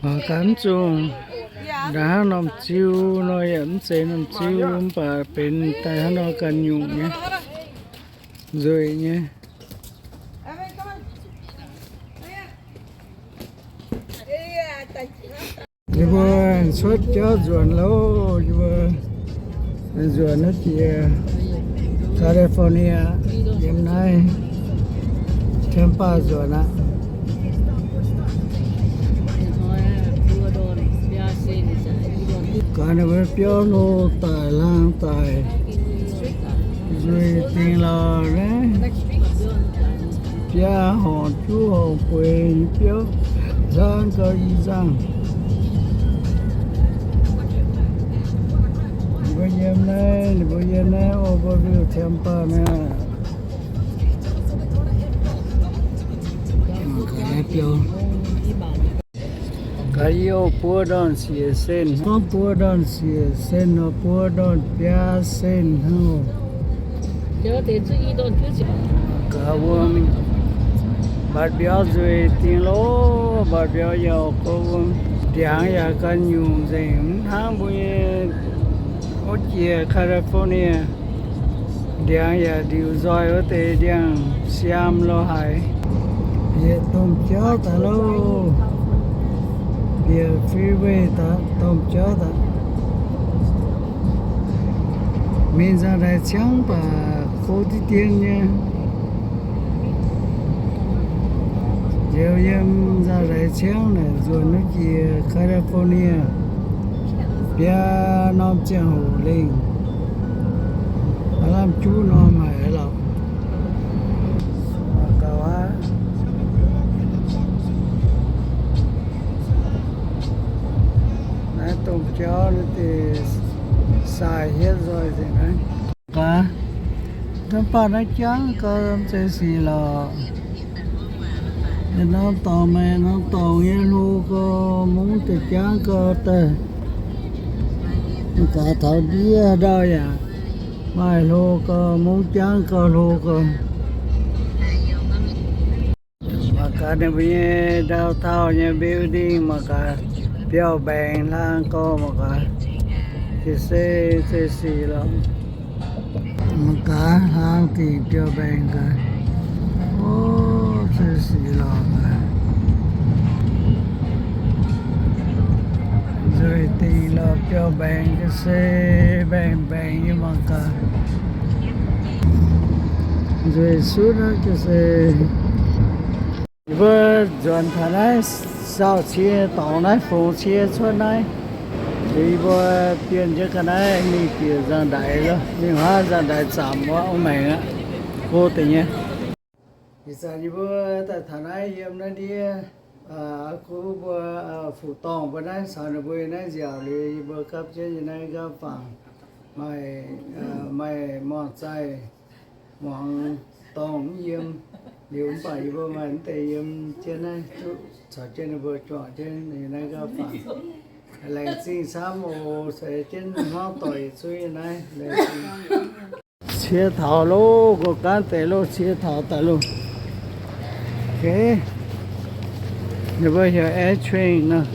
Mangc gaax mv zungh, ndaaih hnangv norm ziu nor yaac mv zeiz norm ziu, mv baac benx daaih hnangv nor ganh nyungc nyei, nzueic nyei. Yie mbuo cuotv jauv nzuonx loh, yie mbuo nzuonx naaiv jiex California, yiem naaiv Tampa nzuonx aqv. Gaax ninh mbuo biauv loh daic laangh daic, nzueic dingc lorqc naaiv. Biaa horngc juv horngc bueix nyei biauv, nzangv gau i nzangh. Ninh mbuo yiem naaiv, ninh mbuo yiem naaiv Overview Tampa naaiv. Gaax biauv. Gaax yie buo ndorn siec sen, gorngv buo ndorn siec sen nor buo ndorn biaa sen hnangv. Gaax wuom, mbatc mbiauz nzueic dingh loh, mbatc mbiauz yaac gorngv wuom, ndiangx yaac ganh nyungc nzengc, mv hnangv mbuo nyei wuov jiex California. Ndiangx yaac ndiuc nzoih wuov deix ndiangx-siaam lo haic. Bieqc domh jauv daaih loh. Bieqc freeway daaih, domh jauv daaih. Mingh nzangv-ndaix ciangv baac go diqv dien nyei. Njoux yiem nzangv-ndaix ciangv naaic nzuonx wuov jiex California. Biaa norm ziangh hoc lengh, aav lamh juv norm haic lorqc. Mangc gaax aqv. Naaiv domh jauv naaiv deix sai hietv nzoih nzengc naaiv. Gaax, mv baac naaiv jangv gau, mv zeiz sic lorqc. Norm dorngx maaih norm dorngx nyei hlo gau, mungv deix jangv gau daaih. Mv gaax taux ndiev ndau yaac maaih hlo gau, mungv jangv gau, hlo gau. Mangc gaax ninh mbuo nyei downtown nyei building, mangc gaax biauv-mbaengx hlang gau, mangc gaax. Ga'sie, ga'sie sic lorqc. Mangc gaax hlang dingc biauv-mbaengx gaax. O, ga'sie sic lorqc gaax. Nzueic dingc lorqc, biauv-mbaengx ga'sie mbaengx-mbaengx nyei, mangc gaax. Nzueic sutv aqv ga'sie. Yie mbuo nzuonx taux naaiv saauh cie dorngx naaiv, fungx cie cuotv naaiv. Liuz yie mbuo bienh jienv ga'naaiv mingh bieqc nzangv-ndaix loh, mingh huaav nzangv-ndaix zaamc wuov maengx aqv. Go deix nyei. Ih zanc yie mbuo daaih taux naaiv yiem naaiv ndiev, aa, gu mbuo, aa, fuqv-dorngh mbuo naaiv caux ninh mbuo naaiv nziaauc liuz, yie mbuo gapv jienv yiem naaiv nqaapv fangx maaih, aa, maaih morngh zaih muangx dorngh mv yiem. Liuz mv baac yie mbuo maaih mv deix yiem jienv naaiv duqv caux jienv ninh mbuo juangc jienv yiem naaiv nqaapv fangx. Laengz zingh camv oc, se jienv hnangv doic yietc zungv yiem naaiv. Laengz zingh. Cie taux loh, nqox gaanv deix loh, cie taux daaih loh. Okay. Ninh mbuo heuc Air Train nor.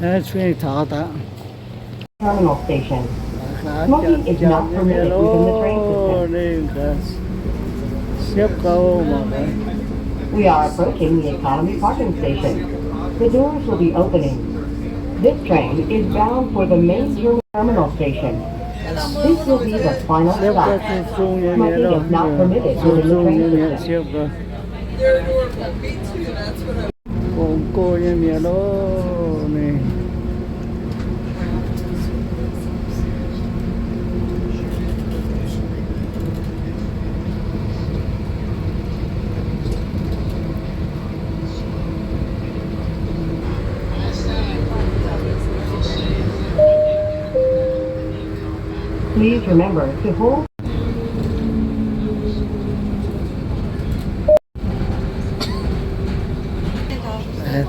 Air Train taux daaih. Terminal station. Smoking is not permitted within the train system. Siepv gau mangc gaax. We are approaching the economy parking station. The doors will be opening. This train is bound for the main terminal station. This will be the final stop. Smoking is not permitted within the train system. Gong go nyei mi'aqv loh, ninh. Please remember to hold.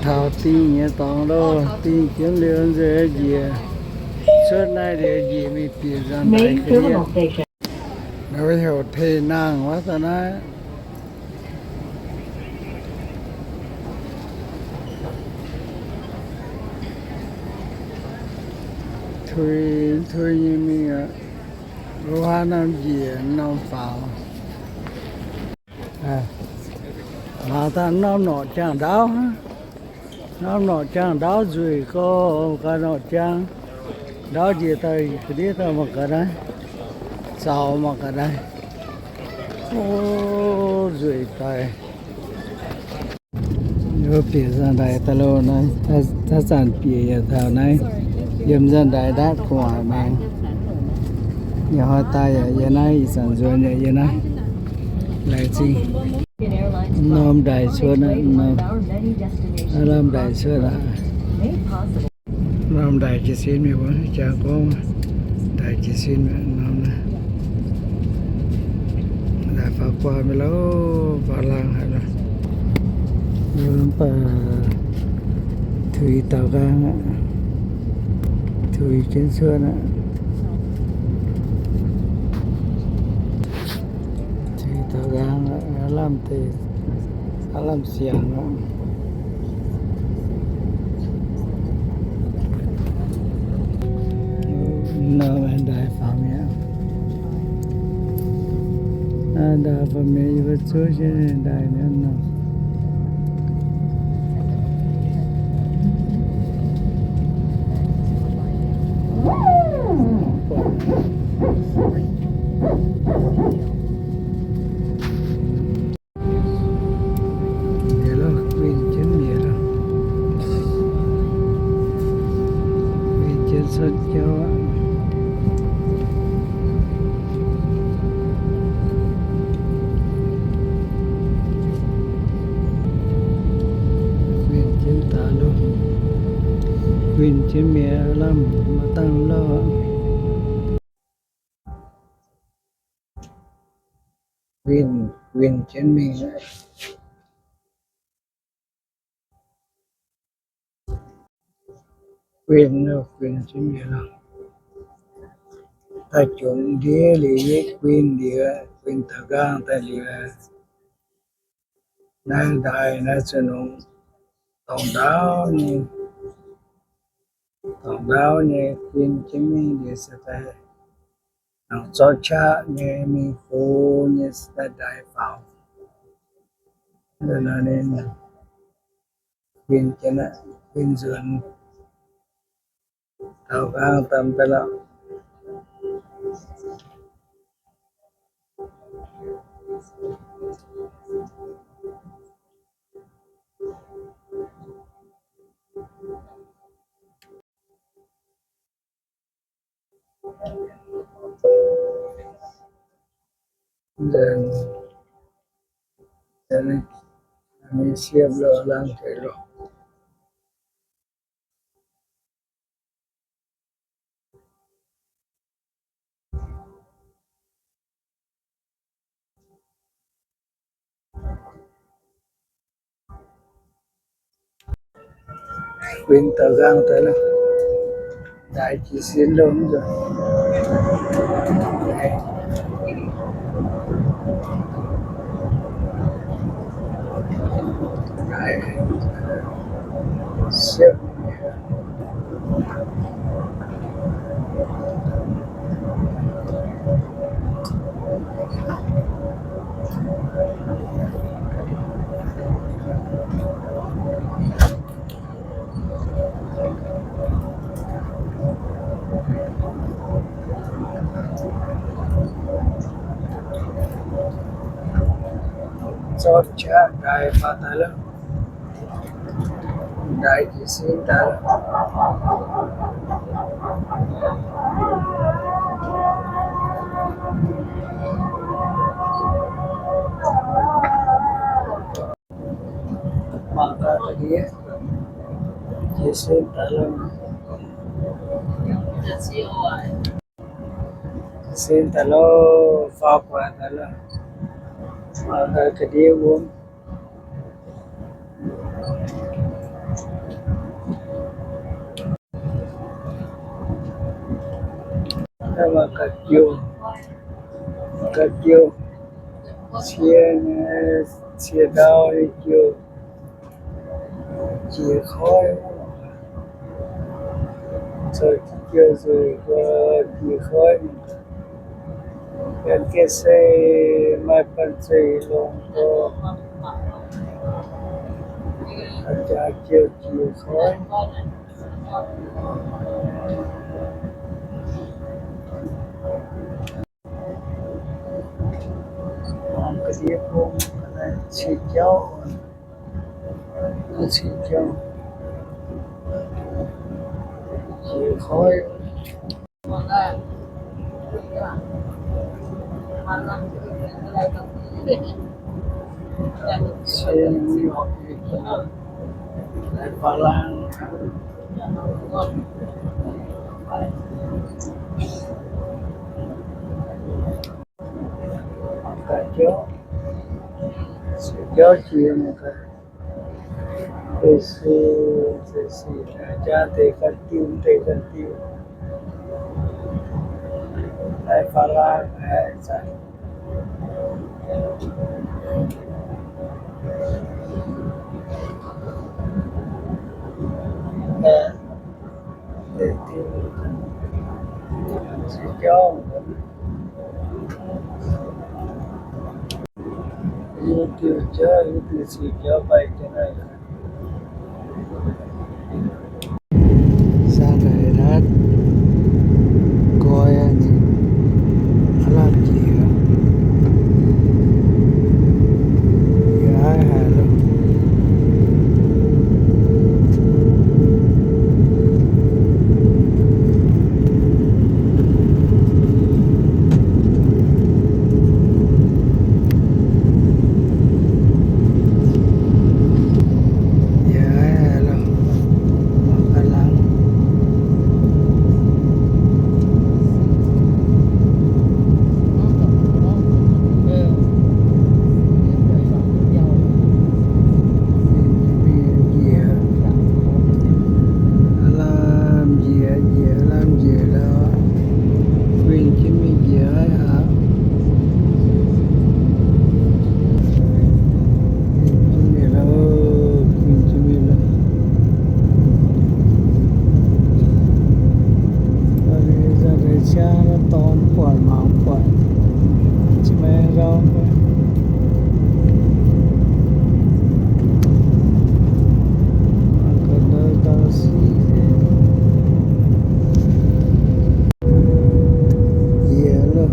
Taux dingh nyei dorngx loh, dingh jienv liuz nziex njiec. Cuotv naaiv liuz njiec mingh bieqc nzangv-ndaix ga'ndiev. Naaiv heuc Tei Nangh wuov da'naaiv. Tui, tui nyei mingh aqv. Wuov norm njiec norm faaux. Mangc daaih norm norqc jangx ndaauv, norm norqc jangx ndaauv nzueic gorx, ga'norqc jangx ndaauv njiec daaih ga'ndiev daaih mangc ga'naaiv, zaux mangc ga'naaiv. O, nzueic daaih. Bieqc nzangv-ndaix daaih loh naaiv, taux zanc bieqc yaac taux naaiv, yiem nzangv-ndaix ndaatv gu'nguaaic maengx. Yaac hnoi daaih yaac yiem naaiv, ih zanc nzuonx yaac yiem naaiv. Laengz zingh. Norm ndaix cuotv aqv, norm ndaix cuotv aqv. Norm ndaix jiez sin mingh wuov jangx gorngv ndaix jiez sin norm naaiv. Ndaix faaux guaax mingh loh, faaux laangh haic loh. Mv baac tuix daaux nqaang aqv. Tuix jienv cuotv aqv. Tuix daaux nqaang aqv, lamh deix, lamh siangx aqv. Norm ndaix faaux mi'aqv. Naaiv ndaix faaux mi'aqv, yie mbuo zuov jienv ndaix mi'aqv nor. Mienh loh, winh jienv mienh loh. Winh jienv cuotv jauv aqv. Winh jienv daaih loh. Winh jienv mienh lamh maaih dangh lauh aqv. Winh, winh jienv mingh. Guin, guin jienv mienh loh. Daaih jomc ndiev liuz, yie guin liuz, guin daaux nqaang daaih liuz, naaiv ndaaih naaiv zuqc nongx dorngx ndaauv nyei, dorngx ndaauv nyei guin jienv mingh liuz se daaih nongx zorqv qaqv nyei mingh fungx nyei se daaih ndaaih faaux. Ninh guin jienv, guin nzuonx daaux nqaang daaih daaih lorqc. Nzengc, nzengc, mingh siepv loh, laangh deix loh. Guin daaux nqaang daaih lorqc. Ndaaih jiez sin loh mv nzunc. Siepv. Zorqv qaqv ndaaih faaux daaih lorqc. Ndaaih jiez sin daaih lorqc. Mangc gaax ga'ndiev jiez sin daaih lorqc. Jiez sin daaih lorqc, faaux guaax daaih lorqc. Mangc gaax ga'ndiev wuom. Mangc gaax jouh, ga'ndiev jouh, cie, cie ndau nyei jouh. Jiex koiv. Zoux jiex nzueic, jiex koiv. Gan gaeqv se maaih banh zeic longx gorx, jaax jiex jiex koiv. Ga'ndiev bung, cing jauv, cing jauv, jiex koiv. Jauv jiex, deix si, deix si, jaa deix ganh diuh, deix ganh diuh. Daaih faaux laangh aqv. Saah daaih naaiv nqoi aqv, aav lamh njiec, yaac haiz haic loh. Yaac haiz haic loh, mangc gaax laangz. Njiec, aav lamh njiec, njiec aav lamh njiec loh. Winh jienv mingh njiec aqv. Winh jienv mingh loh, winh jienv mingh loh. Ih zanc deix ciangv naaiv dorn buatc mangc buatc, ziouc maiv ndorm. Mangc gaax ndau siqv. Njiec loh.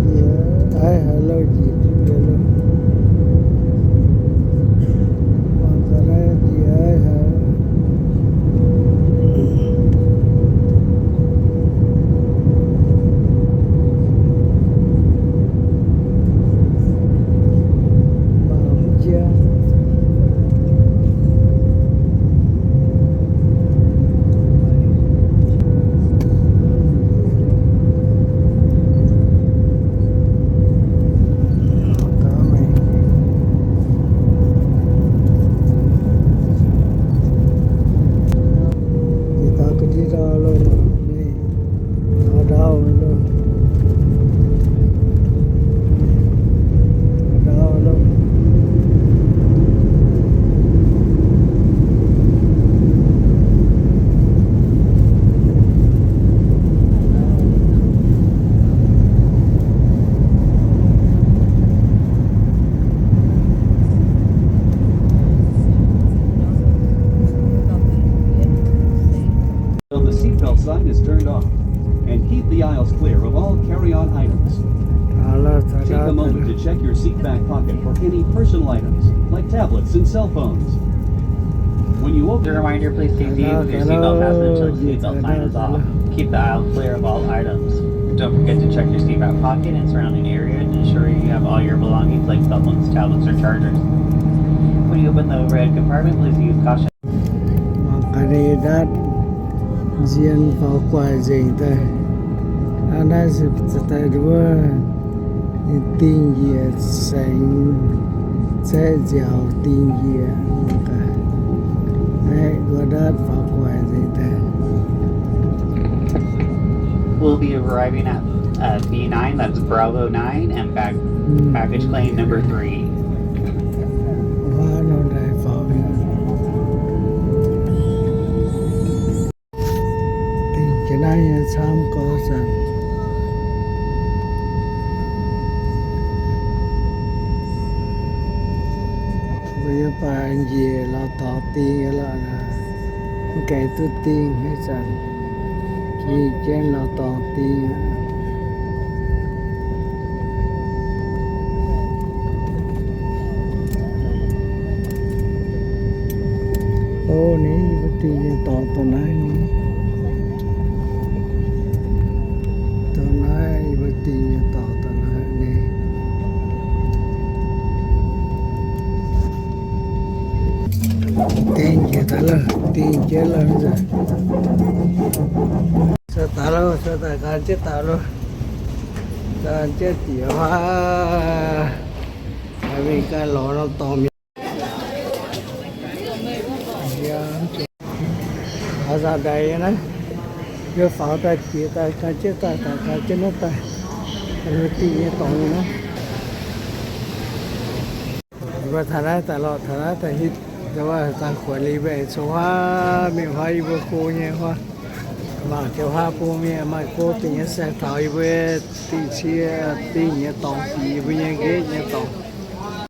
Njiec aiv haic loh, njiec jienv mingh loh. Mangc gaax naaiv njiec aiv haic. Mangc mv jiex. Ih dauh ga'ndiev ndau loh, ndau loh, ndau loh. So the seatbelt sign is turned off. And keep the aisles clear of all carry-on items. Take a moment to check your seat back pocket for any personal items, like tablets and cell phones. When you open... As a reminder, please keep the use of your seatbelt fastened until the seatbelt sign is off. Keep the aisle clear of all items. Don't forget to check your seat back pocket and surrounding area to ensure you have all your belongings, like cell phones, tablets, or chargers. When you open the overhead compartment, please use caution. Mangc gaax ninh ndaatv nzien faaux guaix nzengc daaih. Aa, naaiv se daaih wuov ninh dingh njiec saengx, zaeqv nziaaux dingh njiec. Mangc gaax, naaiv wuov ndaatv faaux guaix nzengc daaih. We'll be arriving at, uh, B nine, that's Bravo nine, and bag-, baggage claim number three. Aa, norm daaih faaux mingh. Naaiv nyei camv gorx zanc, mbuo nyei baac njiec lorz dorngx ding aqv lorqc. Mv gaengh duqv ding haaix zanc, mingh jienv lorz dorngx ding aqv. O, ninh yie mbuo dingh nyei dorngx dongh naaiv ni. Dongh naaiv yie mbuo dingh nyei dorngx dongh naaiv ni. Dingh jiex daaih lauh, dingh jiex lauh nzunc. Sueih daaih lauh, sueih daaih gan jienv daaih lauh. Gan jienv diex huaav. Mingh ganh lorz norm dorngx mi'aqv. Aav nzaangc-ndaix nyei naaiv, yie faaux daaih jiex daaih gan jienv daaih, daaih gan jienv naaiv daaih, dingh nyei dorngx nyei naaiv. Mbuo taux naaiv daaih lorqc, taux naaiv daaih hitv, da'wuov dangh kuonx liuz mbuo aengx cong huaav mingh huaav yie mbuo go nyei huaav. Mangc jiex huaav bung mingh maaih go dingh nyei saeng taux yie mbuo dingh cie, dingh nyei dorngx, dingh yie mbuo nyei nqetv nyei dorngx.